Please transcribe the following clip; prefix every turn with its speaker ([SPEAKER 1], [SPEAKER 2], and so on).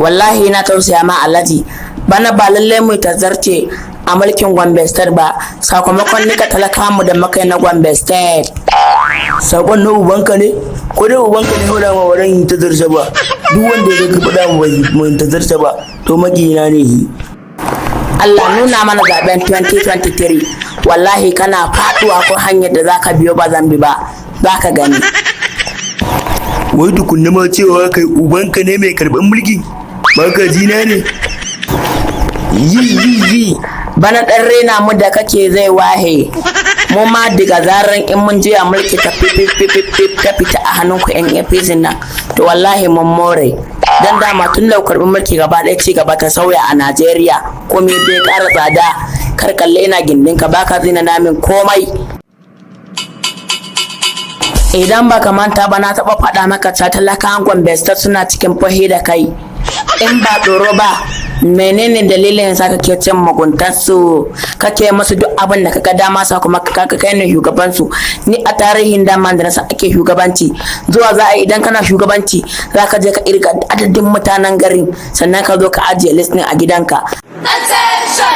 [SPEAKER 1] Wallahi na tausaya ma, Alhaji. Bana ba lallai mu tazarce a mulkin Gombe State ba, sakamakon nika talaka mu da muka na Gombe State.
[SPEAKER 2] Sakon na ubanka ne? Ko dai ubanka ne faɗa ma ba yi tazarce ba? Duk wanda ya ga faɗa ma ba tazarce ba, to makiyina ne shi.
[SPEAKER 1] Allah nuna mana zaben 2023. Wallahi kana faduwa ko hanyar da zaka biyo ba zan bi ba, zaka gani.
[SPEAKER 2] Wai tukunna ma cewa kai ubanka ne mai karɓar mulki? Baka jina ne?
[SPEAKER 1] Yi yi yi, bana dan rena mu da kake zai wahe mu ma. Daga zaran in mun juya mulki ta ta fita a hannunku yan APC nan, to wallahi mun more. Dan dama tun da karɓi mulki, gaba ɗaya ci gaba ta sauya a Najeriya. Komai bai ƙara tsada. Kar kalle ina gindin ka, baka zina namin komai. Idan baka manta ba, na taɓa faɗa maka cewa talakawan Gombe State suna cikin fahi da kai. In ba tsoro ba, menene dalilin sa kake cin muguntarsu, kake musu duk abin da kaga dama, sa kuma ka kai ne shugaban su? Ni a tarihin dama da nasa ake shugabanci, zuwa za a idan kana shugabanci, za ka je ka irga adadin mutanen garin, sannan ka zo ka ajiye list a gidanka.
[SPEAKER 3] Attention!